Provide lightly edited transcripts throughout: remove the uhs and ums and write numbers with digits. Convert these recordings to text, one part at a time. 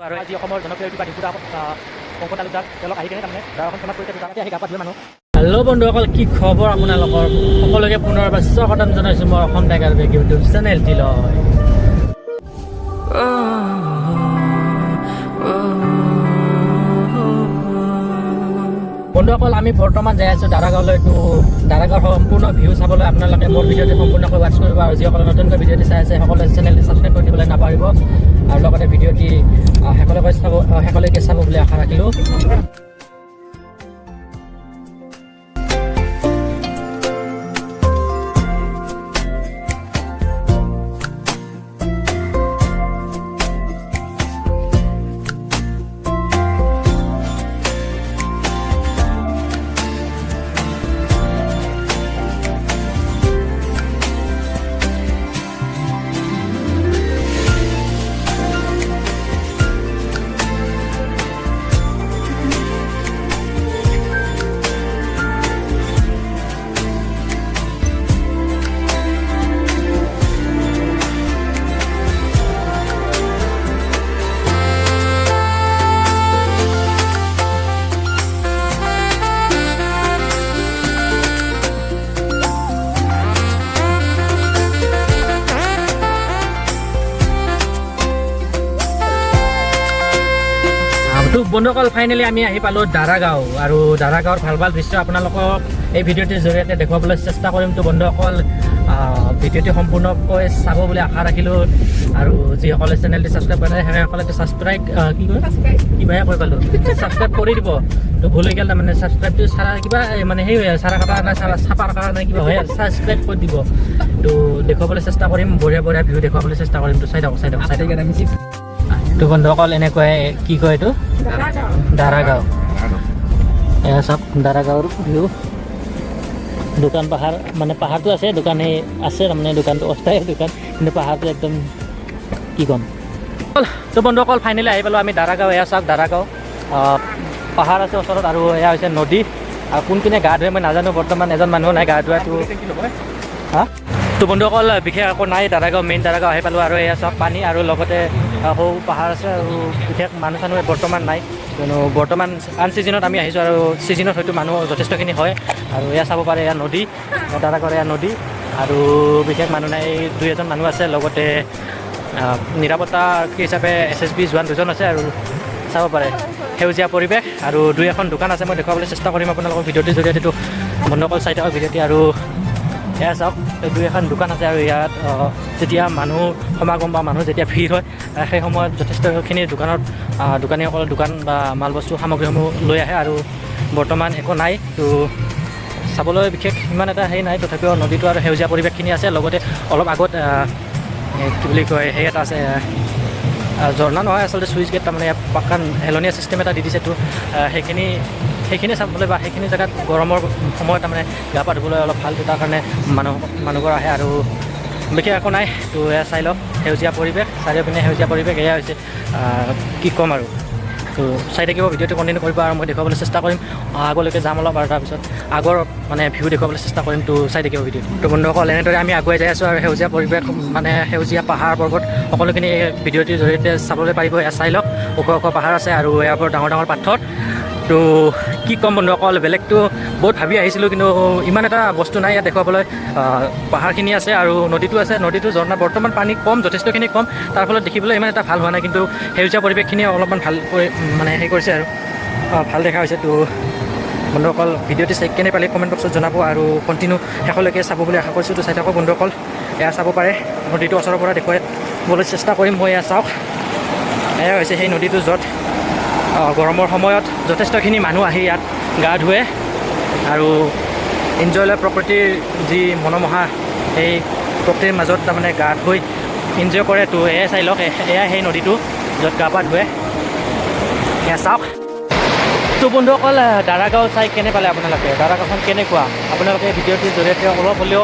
আৰু আজি অসমৰ জনপ্ৰিয় ইউটিউবাৰ ডিম্পু দা, কংকন তালুকদাৰ, তেওঁলোক আহি কেনে তাৰমানে দাৰাগাঁওখন ফেমাছ কৰিছে। তাতে আহি গা পা ধুৱে মানুহ। হেল্ল' বন্ধুসকল, কি খবৰ আপোনালোকৰ? সকলোকে পুনৰ এবাৰ স্বাগতম জনাইছোঁ মই অসম টাইগাৰ বেগ ইউটিউব চেনেলটিলৈ। বন্ধুসকল, আমি বৰ্তমান যাই আছোঁ দাৰাগাঁৱলৈ। তো দাৰাগাঁৱৰ সম্পূৰ্ণ ভিউ চাবলৈ আপোনালোকে মোৰ ভিডিঅ'টো সম্পূৰ্ণকৈ ৱাটচ কৰিব আৰু যিসকলে নতুনকৈ ভিডিঅ'টি চাই আছে, সকলোৱে চেনেলটি ছাবস্ক্ৰাইব কৰি দিবলৈ নাপাহৰিব আৰু লগতে ভিডিঅ'টি শেষলৈকে চাব বুলি আশা ৰাখিলোঁ। তো বন্ধুসকল, ফাইনেলি আমি আহি পালোঁ দাৰাগাঁও আৰু দাৰাগাঁৱৰ ভাল ভাল দৃশ্য আপোনালোকক এই ভিডিঅ'টিৰ জৰিয়তে দেখুৱাবলৈ চেষ্টা কৰিম। তো বন্ধুসকল, ভিডিঅ'টি সম্পূৰ্ণকৈ চাব বুলি আশা ৰাখিলোঁ আৰু যিসকলে চেনেলটি ছাবস্ক্ৰাইব কৰা নাই, সেইসকলে ছাবস্ক্ৰাইব, কি কয়, কিবাহে কৈ পালোঁ, ছাবস্ক্ৰাইব কৰি দিব। তো ভুল হৈ গ'ল, তাৰমানে ছাবস্ক্ৰাইবটো চাৰা কিবা মানে সেই চাৰা কাটা নাই, চাৰা চাপাৰ কাৰণে কিবা হয়, ছাবস্ক্ৰাইব কৰি দিব। তো দেখুৱাবলৈ চেষ্টা কৰিম, বঢ়িয়া বঢ়িয়া ভিউ দেখুৱাবলৈ চেষ্টা কৰিম। তো চাই থাকক, চাই থাকক, চাই থাকক। তো বন্ধুসকল, এনেকুৱাই, কি কয় এইটো, দাৰাগাঁও। এয়া চাওক দাৰাগাঁৱৰ ভিউ। দোকান পাহাৰ, মানে পাহাৰটো আছে, দোকান সেই আছে, তাৰমানে দোকানটো অস্থায়ী দোকান, কিন্তু পাহাৰটো একদম কি ক'ম। তো বন্ধুসকল, ফাইনেলি আহি পালোঁ আমি দাৰাগাঁও। এয়া চাওক দাৰাগাঁও, পাহাৰ আছে ওচৰত আৰু এয়া হৈছে নদী। আৰু কোনপিনে গা ধুৱে মই নাজানো, বৰ্তমান এজন মানুহ নাই গা ধোৱাটো। হা, তো বন্ধুসকল, বিশেষ একো নাই, দাৰাগাঁও, মেইন দাৰাগাঁও আহি পালোঁ আৰু এয়া চাওক পানী আৰু লগতে সৰু পাহাৰ আছে আৰু বিশেষ মানুহ চানুহ বৰ্তমান নাই, কিয়নো বৰ্তমান আন ছিজনত আমি আহিছোঁ আৰু ছিজনত হয়তো মানুহ যথেষ্টখিনি হয়। আৰু এয়া চাব পাৰে, এয়া নদী, দাৰাগাঁৱৰ এয়া নদী আৰু বিশেষ মানুহ নাই, দুই এজন মানুহ আছে। লগতে নিৰাপত্তা হিচাপে এছএছবি জোৱান দুজন আছে আৰু চাব পাৰে সেউজীয়া পৰিৱেশ আৰু দুই এখন দোকান আছে, মই দেখুৱাবলৈ চেষ্টা কৰিম আপোনালোকৰ ভিডিঅ'টিৰ জৰিয়তে। তো বন্ধুসকল, চাই থাকক ভিডিঅ'টি। আৰু এয়া চাওক, এই দুই এখন দোকান আছে আৰু ইয়াত যেতিয়া মানুহ সমাগম বা মানুহ যেতিয়া ভিৰ হয়, সেই সময়ত যথেষ্টখিনি দোকানত দোকানীসকলে দোকান বা মাল বস্তু সামগ্ৰীসমূহ লৈ আহে আৰু বৰ্তমান একো নাই। তো চাবলৈ বিশেষ ইমান এটা হেৰি নাই, তথাপিও নদীটো আৰু সেউজীয়া পৰিৱেশখিনি আছে। লগতে অলপ আগত কি বুলি কয়, সেই এটা আছে, ঝৰ্ণা নহয় আচলতে, চুইচ গেট, তাৰমানে ইয়াত পাক্কা হেলনীয়া ছিষ্টেম এটা দি দিছে। তো সেইখিনি সেইখিনি চাবলৈ বা সেইখিনি জেগাত গৰমৰ সময়ত তাৰমানে গা পা ধুবলৈ অলপ ভাল, তো তাৰ কাৰণে মানুহবোৰ আহে আৰু বিশেষ একো নাই। তো এয়া চাই লওক সেউজীয়া পৰিৱেশ, চাৰিওপিনে সেউজীয়া পৰিৱেশ। এয়া হৈছে, কি ক'ম আৰু। তো চাই থাকিব ভিডিঅ'টো, কণ্টিনিউ কৰিব আৰু মই দেখুৱাবলৈ চেষ্টা কৰিম। আগলৈকে যাম অলপ আৰু তাৰপিছত আগৰ মানে ভিউ দেখুৱাবলৈ চেষ্টা কৰিম। তো চাই থাকিব ভিডিঅ'টো। তো বন্ধুসকল, এনেদৰে আমি আগুৱাই যাই আছোঁ আৰু সেউজীয়া পৰিৱেশ, মানে সেউজীয়া পাহাৰ পৰ্বত সকলোখিনি এই ভিডিঅ'টিৰ জৰিয়তে চাবলৈ পাৰিব। এয়া চাই লওক, ওখ ওখ পাহাৰ আছে আৰু ইয়াৰ ওপৰত ডাঙৰ ডাঙৰ পাথৰ। তো কি ক'ম বন্ধুসকল, বেলেগটো বহুত ভাবি আহিছিলোঁ, কিন্তু ইমান এটা বস্তু নাই ইয়াত দেখুৱাবলৈ। পাহাৰখিনি আছে আৰু নদীটো আছে। নদীটো ঝৰ্ণা বৰ্তমান পানী কম, যথেষ্টখিনি কম, তাৰ ফলত দেখিবলৈ ইমান এটা ভাল হোৱা নাই, কিন্তু সেউজীয়া পৰিৱেশখিনি অলপমান ভাল কৰি মানে হেৰি কৰিছে আৰু ভাল দেখা হৈছে। তো বন্ধুসকল, ভিডিঅ'টি চাই কেনে পালে কমেণ্ট বক্সত জনাব আৰু কণ্টিনিউ শেষলৈকে চাব বুলি আশা কৰিছোঁ। তো চাই থাকক বন্ধুসকল, এয়া চাব পাৰে, নদীটো ওচৰৰ পৰা দেখুৱাবলৈ চেষ্টা কৰিম মই। এয়া চাওক, এয়া হৈছে সেই নদীটো য'ত গৰমৰ সময়ত যথেষ্টখিনি মানুহ আহি ইয়াত গা ধুৱে আৰু এনজয় লয়। প্ৰকৃতিৰ যি মনোমোহা, সেই প্ৰকৃতিৰ মাজত তাৰমানে গা ধুই এনজয় কৰে। তো এয়াই চাই লওক, এয়া সেই নদীটো য'ত গা পা ধুৱে। এয়া চাওক। তো বন্ধুসকল, দাৰাগাঁও চাই কেনে পালে আপোনালোকে? দাৰাগাঁওখন কেনেকুৱা আপোনালোকে ভিডিঅ'টোৰ জৰিয়তে অলপ হ'লেও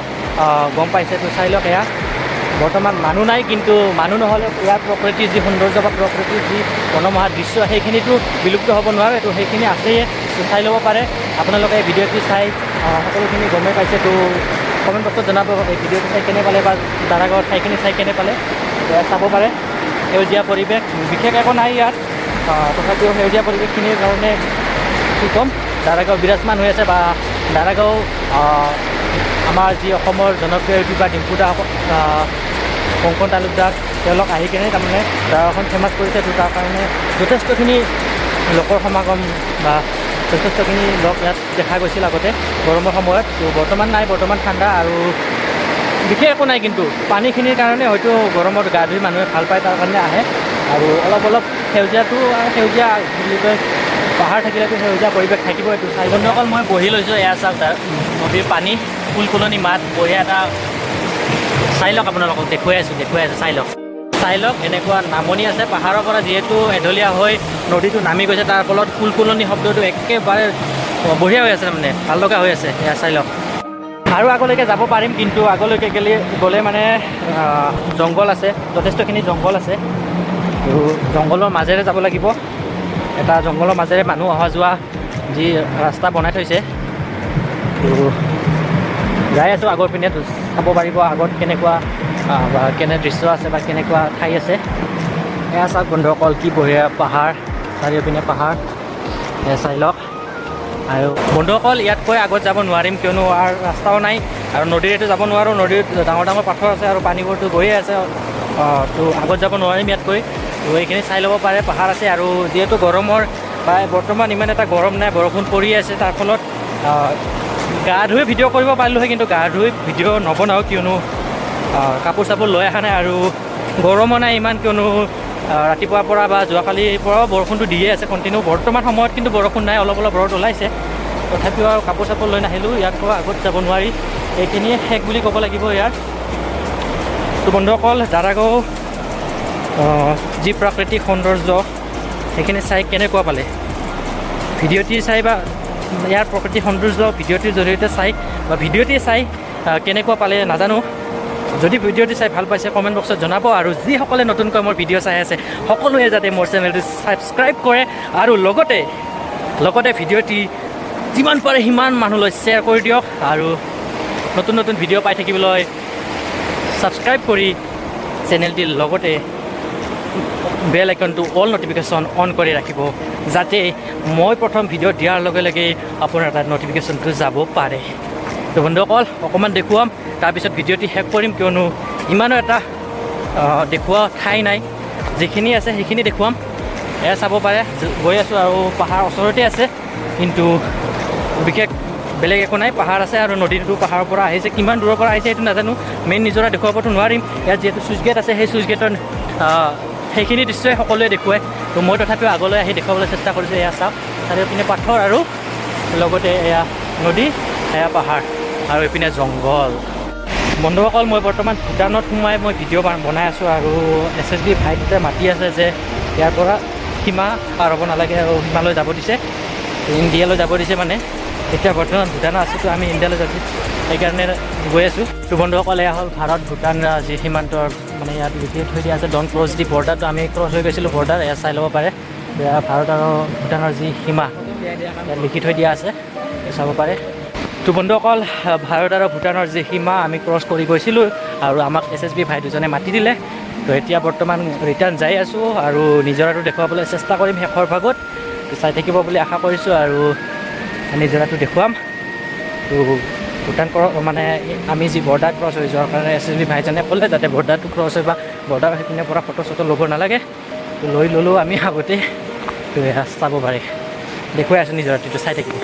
গম পাইছে। তো চাই লওক, এয়া বৰ্তমান মানুহ নাই, কিন্তু মানুহ নহ'লেও ইয়াৰ প্ৰকৃতিৰ যি সৌন্দৰ্য বা প্ৰকৃতিৰ যি মনোমোহা দৃশ্য, সেইখিনিতো বিলুপ্ত হ'ব নোৱাৰে। তো সেইখিনি আছেই, তো চাই ল'ব পাৰে আপোনালোকে। এই ভিডিঅ'টি চাই সকলোখিনি গমেই পাইছে। তো কমেণ্ট বক্সত জনাব এই ভিডিঅ'টো চাই কেনে পালে বা দাৰাগাঁৱৰ ঠাইখিনি চাই কেনে পালে। এয়া চাব পাৰে সেউজীয়া পৰিৱেশ, বিশেষ একো নাই ইয়াত। তথাপিও সেউজীয়া পৰিৱেশখিনিৰ কাৰণে কি ক'ম, দাৰাগাঁও বিৰাজমান হৈ আছে। বা দাৰাগাঁও আমাৰ যি অসমৰ জনপ্ৰিয় ইউটিউবাৰ ডিম্পু দা, কংকন তালুকদাৰ, তেওঁলোক আহি কেনে তাৰমানে দাৰাগাঁওখন ফেমাছ কৰিছে। তো তাৰ কাৰণে যথেষ্টখিনি লোকৰ সমাগম বা যথেষ্টখিনি লোক ইয়াত দেখা গৈছিল আগতে গৰমৰ সময়ত। তো বৰ্তমান নাই, বৰ্তমান ঠাণ্ডা আৰু বিশেষ একো নাই। কিন্তু পানীখিনিৰ কাৰণে হয়তো গৰমত গা ধুই মানুহে ভাল পায়, তাৰ কাৰণে আহে। আৰু অলপ অলপ সেউজীয়াটো, আৰু সেউজীয়া বুলি কয়, পাহাৰ থাকিলেতো সেউজীয়া পৰিৱেশ থাকিব। এইটো চাই বন্ধুসকল, মই বহি লৈছোঁ। এয়া চাওক, নদীৰ পানী, কুলকুলনি মাত, বঢ়িয়া এটা। চাই লওক, আপোনালোকক দেখুৱাই আছোঁ, দেখুৱাই আছোঁ, চাই লওক, চাই লওক। এনেকুৱা নামনি আছে পাহাৰৰ পৰা, যিহেতু এঢলীয়া হৈ নদীটো নামি গৈছে, তাৰ ফলত কুলকুলনি শব্দটো একেবাৰে বঢ়িয়া হৈ আছে, মানে ভাল লগা হৈ আছে। এয়া চাই লওক। আৰু আগলৈকে যাব পাৰিম, কিন্তু আগলৈকে গ'লে মানে জংঘল আছে, যথেষ্টখিনি জংঘল আছে। তো জংঘলৰ মাজেৰে যাব লাগিব। এটা জংঘলৰ মাজেৰে মানুহ অহা যোৱা যি ৰাস্তা বনাই থৈছে। তো যাই আছোঁ আগৰ পিনে। তো চাব পাৰিব আগত কেনেকুৱা বা কেনে দৃশ্য আছে বা কেনেকুৱা ঠাই আছে। এয়া চাওক বন্ধুসকল, কি বঢ়িয়া পাহাৰ, চাৰিওপিনে পাহাৰ। এয়া চাই লওক। আৰু বন্ধুসকল, ইয়াতকৈ আগত যাব নোৱাৰিম, কিয়নো আৰু ৰাস্তাও নাই আৰু নদীৰেতো যাব নোৱাৰোঁ। নদীত ডাঙৰ ডাঙৰ পাথৰ আছে আৰু পানীবোৰতো গৈয়ে আছে। তো আগত যাব নোৱাৰিম ইয়াতকৈ। তো এইখিনি চাই ল'ব পাৰে, পাহাৰ আছে। আৰু যিহেতু গৰমৰ বা বৰ্তমান ইমান এটা গৰম নাই, বৰষুণ পৰি আছে, তাৰ ফলত গা ধুই ভিডিঅ' কৰিব পাৰিলোঁ হয়, কিন্তু গা ধুই ভিডিঅ' নবনাওঁ, কিয়নো কাপোৰ চাপোৰ লৈ অহা নাই আৰু গৰমো নাই ইমান, কিয়নো ৰাতিপুৱাৰ পৰা বা যোৱাকালিৰ পৰাও বৰষুণটো দিয়ে আছে কণ্টিনিউ। বৰ্তমান সময়ত কিন্তু বৰষুণ নাই, অলপ অলপ ৰ'দ ওলাইছে। তথাপিও আৰু কাপোৰ চাপোৰ লৈ নাহিলোঁ। ইয়াতকৈ আগত যাব নোৱাৰি, এইখিনিয়ে শেষ বুলি ক'ব লাগিব ইয়াৰ। তো বন্ধুসকল, দাৰাগাঁও যি প্ৰাকৃতিক সৌন্দৰ্য, সেইখিনি চাই কেনেকুৱা পালে ভিডিঅ'টি চাই, বা ইয়াৰ প্ৰকৃতিক সৌন্দৰ্য ভিডিঅ'টিৰ জৰিয়তে চাই বা ভিডিঅ'টি চাই কেনেকুৱা পালে নাজানো। যদি ভিডিঅ'টি চাই ভাল পাইছে, কমেণ্ট বক্সত জনাব। আৰু যিসকলে নতুনকৈ মোৰ ভিডিঅ' চাই আছে, সকলোৱে যাতে মোৰ চেনেলটো ছাবস্ক্ৰাইব কৰে আৰু লগতে লগতে ভিডিঅ'টি যিমান পাৰে সিমান মানুহলৈ শ্বেয়াৰ কৰি দিয়ক। আৰু নতুন নতুন ভিডিঅ' পাই থাকিবলৈ ছাবস্ক্ৰাইব কৰি চেনেলটিৰ লগতে বেল আইকনটো অল নটিফিকেশ্যন অন কৰি ৰাখিব, যাতে মই প্ৰথম ভিডিঅ' দিয়াৰ লগে লগে আপোনাৰ তাত নটিফিকেশ্যনটো যাব পাৰে। তো বন্ধুসকল, অকণমান দেখুৱাম, তাৰপিছত ভিডিঅ'টি শেষ কৰিম, কিয়নো ইমানো এটা দেখুওৱা ঠাই নাই। যিখিনি আছে সেইখিনি দেখুৱাম। এয়া চাব পাৰে, গৈ আছোঁ আৰু পাহাৰ ওচৰতে আছে, কিন্তু বিশেষ বেলেগ একো নাই। পাহাৰ আছে আৰু নদীটো পাহাৰৰ পৰা আহিছে। কিমান দূৰৰ পৰা আহিছে সেইটো নাজানো। মেইন নিজৰা দেখুৱাবতো নোৱাৰিম। ইয়াত যিহেতু চুইচ গেট আছে, সেই চুইচ গেটৰ সেইখিনি দৃশ্যই সকলোৱে দেখুৱায়। তো মই তথাপিও আগলৈ আহি দেখুৱাবলৈ চেষ্টা কৰিছোঁ। এয়া চাওক, চাৰিওপিনে পাথৰ আৰু লগতে এয়া নদী, এয়া পাহাৰ আৰু এইপিনে জংঘল। বন্ধুসকল, মই বৰ্তমান ভূটানত সোমাই মই ভিডিঅ' বনাই আছোঁ আৰু এছএছবি ভাই দুটাই মাতি আছে যে ইয়াৰ পৰা সীমা পাৰ হ'ব নালাগে আৰু সীমালৈ যাব দিছে, ইণ্ডিয়ালৈ যাব দিছে। মানে এতিয়া বৰ্তমান ভূটানত আছোঁ, তো আমি ইণ্ডিয়ালৈ যাইছোঁ, সেইকাৰণে গৈ আছোঁ। তো বন্ধুসকল, এয়া হ'ল ভাৰত ভূটান যি সীমান্তৰ, মানে ইয়াত লিখি থৈ দিয়া আছে "Don't cross the border"। তো আমি ক্ৰছ হৈ গৈছিলোঁ বৰ্ডাৰ। এয়া চাই ল'ব পাৰে, এয়া ভাৰত আৰু ভূটানৰ যি সীমা, ইয়াত লিখি থৈ দিয়া আছে, চাব পাৰে। তো বন্ধুসকল, ভাৰত আৰু ভূটানৰ যি সীমা আমি ক্ৰছ কৰি গৈছিলোঁ আৰু আমাক এছএছবি ভাই দুজনে মাতি দিলে। তো এতিয়া বৰ্তমান ৰিটাৰ্ণ যাই আছোঁ আৰু নিজৰাটো দেখুৱাবলৈ চেষ্টা কৰিম শেষৰ ভাগত। তো চাই থাকিব বুলি আশা কৰিছোঁ আৰু নিজৰাটো দেখুৱাম। তো ভূটান মানে আমি যি বৰ্ডাৰ ক্ৰছ হৈ যোৱাৰ কাৰণে এছএছবি ভাইজনে ক'লে যাতে বৰ্ডাৰটো ক্ৰছ হৈ বা বৰ্ডাৰ সেইপিনৰ পৰা ফটো চটো ল'ব নালাগে। তো লৈ ল'লোঁ আমি আগতে। তো এয়া চাব পাৰে, দেখুৱাই আছোঁ নিজৰাটো, চাই থাকিব।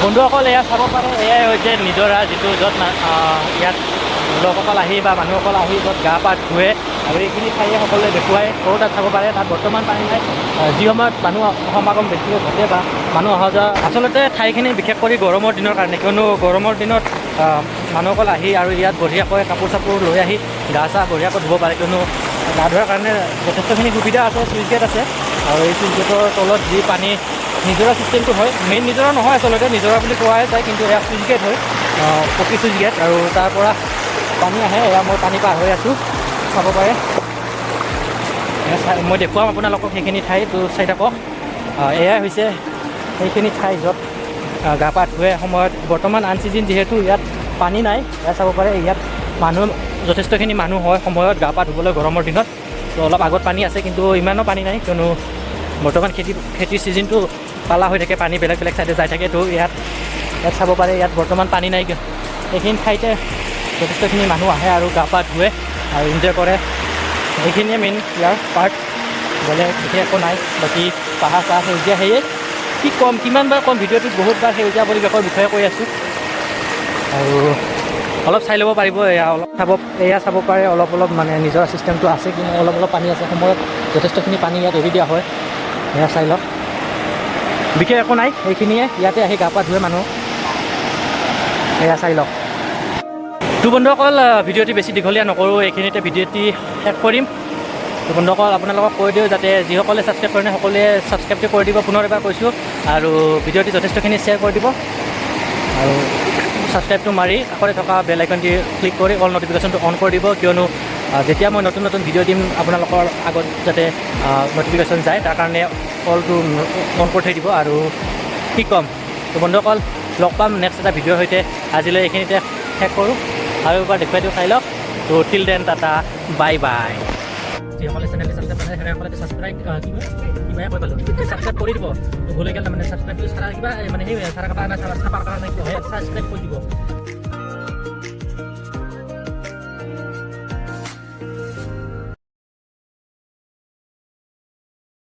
বন্ধুসকল, এয়া চাব পাৰে, এয়াই হৈছে নিজৰা, যিটো য'ত ইয়াত লোকসকল আহি বা মানুহসকল আহি য'ত গা পা ধুৱে আৰু এইখিনি ঠাইয়ে সকলোৱে দেখুৱায়। সৰু তাত চাব পাৰে, তাত বৰ্তমান পানী নাই। যি সময়ত মানুহ সমাগম বেছিকৈ ঘটে বা মানুহ অহা যোৱা, আচলতে ঠাইখিনি বিশেষ কৰি গৰমৰ দিনৰ কাৰণে, কিয়নো গৰমৰ দিনত মানুহসকল আহি আৰু ইয়াত বঢ়িয়াকৈ কাপোৰ চাপোৰ লৈ আহি গা চা বঢ়িয়াকৈ ধুব পাৰে, কিয়নো গা ধোৱাৰ কাৰণে যথেষ্টখিনি সুবিধা আছে। চুইচ গেট আছে আৰু এই চুইচ গেটৰ তলত যি পানী, নিজৰা চিষ্টেমটো হয়। মেইন নিজৰা নহয়, আচলতে নিজৰা বুলি কোৱাই যায়, কিন্তু এয়া চুইচ গেট হয়, পকী চুইচ গেট আৰু তাৰ পৰা পানী আহে। এয়া মই পানী পাৰ হৈ আছোঁ, চাব পাৰে। এয়া মই দেখুৱাম আপোনালোকক সেইখিনি ঠাই, তো চাই থাকক। এয়াই হৈছে সেইখিনি ঠাই য'ত গা পা ধুৱে সময়ত। বৰ্তমান আন চিজন যিহেতু ইয়াত পানী নাই। এয়া চাব পাৰে, ইয়াত মানুহ যথেষ্টখিনি মানুহ হয় সময়ত গা পা ধুবলৈ গৰমৰ দিনত। তো অলপ আগত পানী আছে, কিন্তু ইমানো পানী নাই, কিয়নো বৰ্তমান খেতিৰ ছিজনটো পালা হৈ থাকে, পানী বেলেগ বেলেগ চাইডে যাই থাকে। তো ইয়াত ইয়াত চাব পাৰে, ইয়াত বৰ্তমান পানী নাই। এইখিনি ঠাইতে যথেষ্টখিনি মানুহ আহে আৰু গা পা ধুৱে আৰু এনজয় কৰে। এইখিনিয়ে মেইন ইয়াৰ পাৰ্ট, বেলেগ বিশেষ একো নাই। বাকী পাহাৰ চাহাৰ, সেউজীয়া, সেয়ে কি ক'ম, কিমান বাৰ ক'ম, ভিডিঅ'টোত বহুতবাৰ সেউজীয়া পৰিৱেশৰ বিষয়ে কৈ আছোঁ। আৰু অলপ চাই ল'ব পাৰিব, এয়া অলপ চাব, এয়া চাব পাৰে। অলপ অলপ মানে নিজৰ চিষ্টেমটো আছে, কিন্তু অলপ অলপ পানী আছে। সময়ত যথেষ্টখিনি পানী ইয়াত এৰি দিয়া হয়। এয়া চাই লওক, বিশেষ একো নাই, এইখিনিয়ে। ইয়াতে আহি গা পা ধুৱে মানুহ, এয়া চাই লওক। তো বন্ধুসকল, ভিডিঅ'টি বেছি দীঘলীয়া নকৰোঁ, এইখিনিতে ভিডিঅ'টি শেষ কৰিম। তো বন্ধুসকল, আপোনালোকক কৈ দিওঁ যাতে যিসকলে ছাবস্ক্ৰাইব কৰে নাই, সকলোৱে ছাবস্ক্ৰাইবটো কৰি দিব, পুনৰ এবাৰ কৈছোঁ। আৰু ভিডিঅ'টি যথেষ্টখিনি শ্বেয়াৰ কৰি দিব আৰু ছাবস্ক্ৰাইবটো মাৰি কাষতে থকা বেল আইকনটি ক্লিক কৰি অল নটিফিকেশ্যনটো অন কৰি দিব, কিয়নো যেতিয়া মই নতুন নতুন ভিডিঅ' দিম, আপোনালোকৰ আগত যাতে নটিফিকেশ্যন যায়, তাৰ কাৰণে অলটো অন কৰি থৈ দিব। আৰু কি ক'ম, তো বন্ধুসকল, লগ পাম নেক্সট এটা ভিডিঅ'ৰ সৈতে। আজিলৈ এইখিনিতে শেষ কৰোঁ আৰু এবাৰ দেখুৱাই দিওঁ, চাই লওক। তো till then, tata, bye bye. যিসকলে চেনেলটো ছাবস্ক্ৰাইব কৰে, সেইসকলে ছাবস্ক্ৰাইব কি কয়, কিবাহে কৈ পালোঁ, ছাবস্ক্ৰাইব কৰি দিব। তো ভুল হৈ গ'ল, তাৰমানে ছাবস্ক্ৰাইবটো চাৰা কিবা মানে সেই চাৰা কাটা নাই, চাপাৰ কাৰণে ছাবস্ক্ৰাইব কৰি দিব।